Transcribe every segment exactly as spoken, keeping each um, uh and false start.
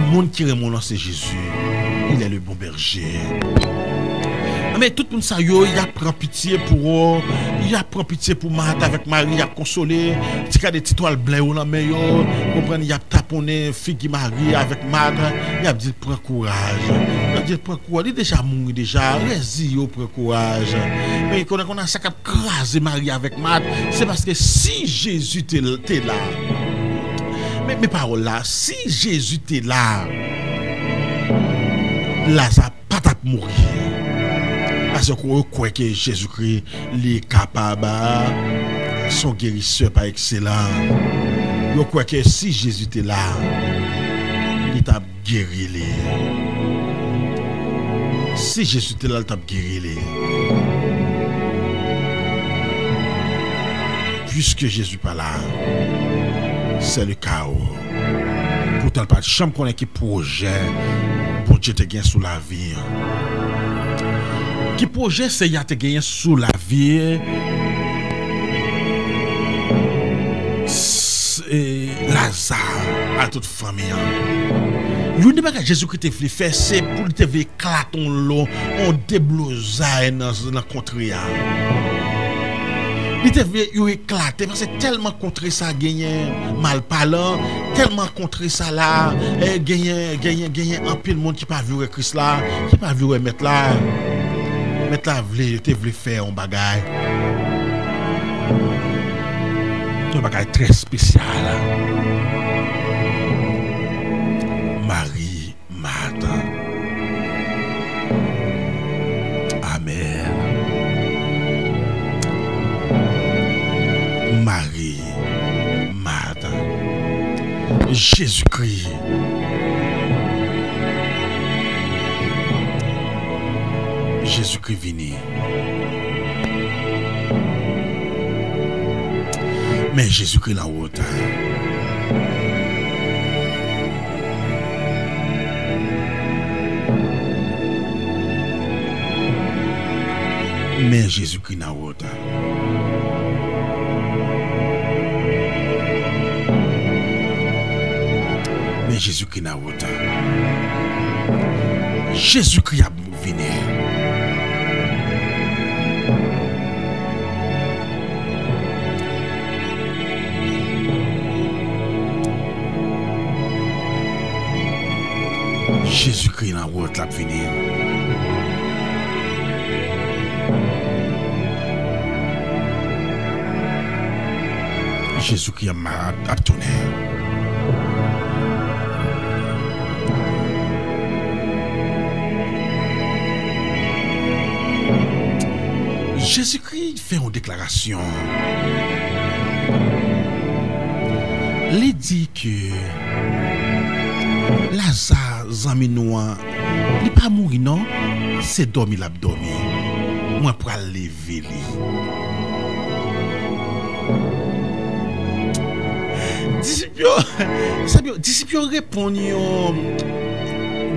Moun ki renmen w lan se Jezi. Il est le bon berger. Men tout moun sa yo, y ap pran pitye pou ou, y ap pran pitye pou Mat avèk Mari, y ap konsole, ti gade ti twal blan yo nan men yo, konprann, y ap taponnen figi Mari avèk Mat, y ap di l pran kouraj. Y ap di l pran kouraj, li deja mouri deja, reziye w, pran kouraj. Men konnen, konnen sa k ap kraze Mari avèk Mat, se paske si Jezi te, te la, men, men pawòl la, si Jezi te la, Laza pa t ap mouri. Paske yo kwè ke Jezikri, li kapab, se yon gerisè pa ekselans. Yo kwè ke si Jezi te la, li t ap geri li. Si Jezi te la, li t ap geri li. Puiske Jezi pa la, c'est le chaos. Poutan, l pa t janm konnen ki pwojè Bondye te gen sou lavi l. Ki pwojè Seyè a te genyen sou lavi s-, e, Laza ak tout fanmi an. Youn nan bagay Jezikri te vle fè, se pou li te vle eklate yon lo, yon deblozay nan, nan kontre a. Li te vle yo eklate, paske tèlman kontre sa genyen malpalan, tèlman kontre sa la, e, genyen, genyen, genyen anpil moun ki pa vle wè Kris la, ki pa vle wè Mèt la. Mèt la vle, te vle fè yon bagay. Yon bagay trè espesyal. Mari, Mat. Amèn. Mari, Mat. Jezikri. Jezikri vini. Men Jezikri nan wout. Men Jezikri nan wout. Men Jezikri nan wout. Jezikri ap vini. Jezikri nan wout, l ap vini. Jezikri ap, ap, ap tounen. Jezikri fè yon deklarasyon. Li di ke Laza, zanmi nou an, li pa mouri non, se dòmi l ap dòmi. Mwen pral leve li. Disip yo, disip yo, disip yo reponn yo.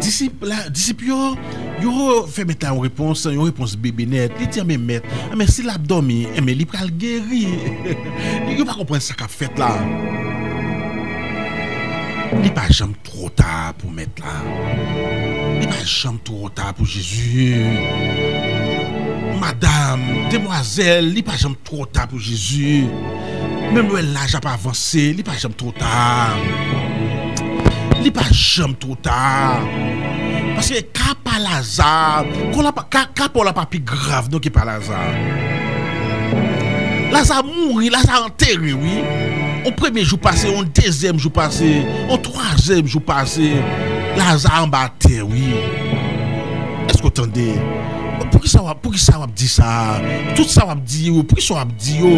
Disip la, disip yo, yo fè Mèt la yon repons, yon repons bebe nèt. Li di, "Anben Mèt, anben si l ap dòmi, enben li pral geri." Yo pa konprann sa k ap fèt la. Li pa janm twò ta pou Mèt la. Li pa janm twò ta pou Jezi. Madanm, demwazèl, li pa janm twò ta pou Jezi. Menm lè laj ap avanse, li pa janm twò ta. Li pa janm twò ta. Paske ka pa Laza, ka, ka pa w la pa pi grav non ki pa Laza. Laza mouri, Laza antere, wi. On premye jou pase, on dezyèm jou pase, on twazyèm jou pase. Laza anba tè, wi. Èske w tande? Poukisa w ap, poukisa w ap di sa? Tout sa w ap di yo, poukisa w ap di yo?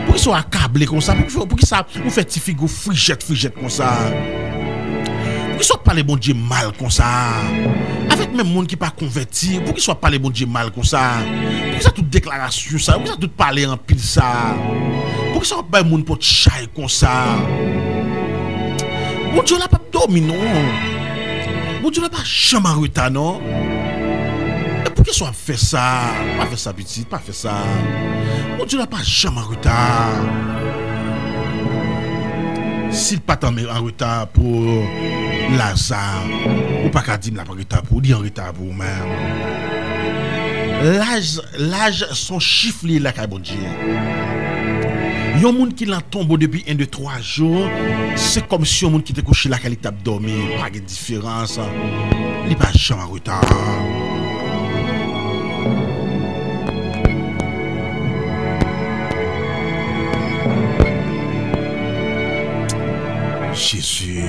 Poukisa w akable konsa? Poukisa, poukisa ou fè ti figi w frijèt, frijèt konsa? Poukisa w ap pale Bondye mal konsa? Avèk menm moun ki pa konvèti, poukisa w ap pale Bondye mal konsa? Poukisa tout deklarasyon sa? Poukisa tout pale anpil sa? Poukisa w ap bay moun pot chay konsa? Bondye la p ap dòmi non. Bondye la pa janm an reta non. E poukisa w ap fè sa? Pa fè sa, pitit, pa fè sa. Bondye la pa janm an reta. Si l pa t an, an reta pou Laj sa, ou pa ka di m l ap an reta pou ou, li an reta pou ou menm. Laj, laj se yon chif li ye lakay Bondye. Yon moun ki nan tonbo depi en, de, twa jou, se kòmsi yon moun ki te kouche lakay li k t ap dòmi, pa gen diferans. Li pa janm an reta. Jezi.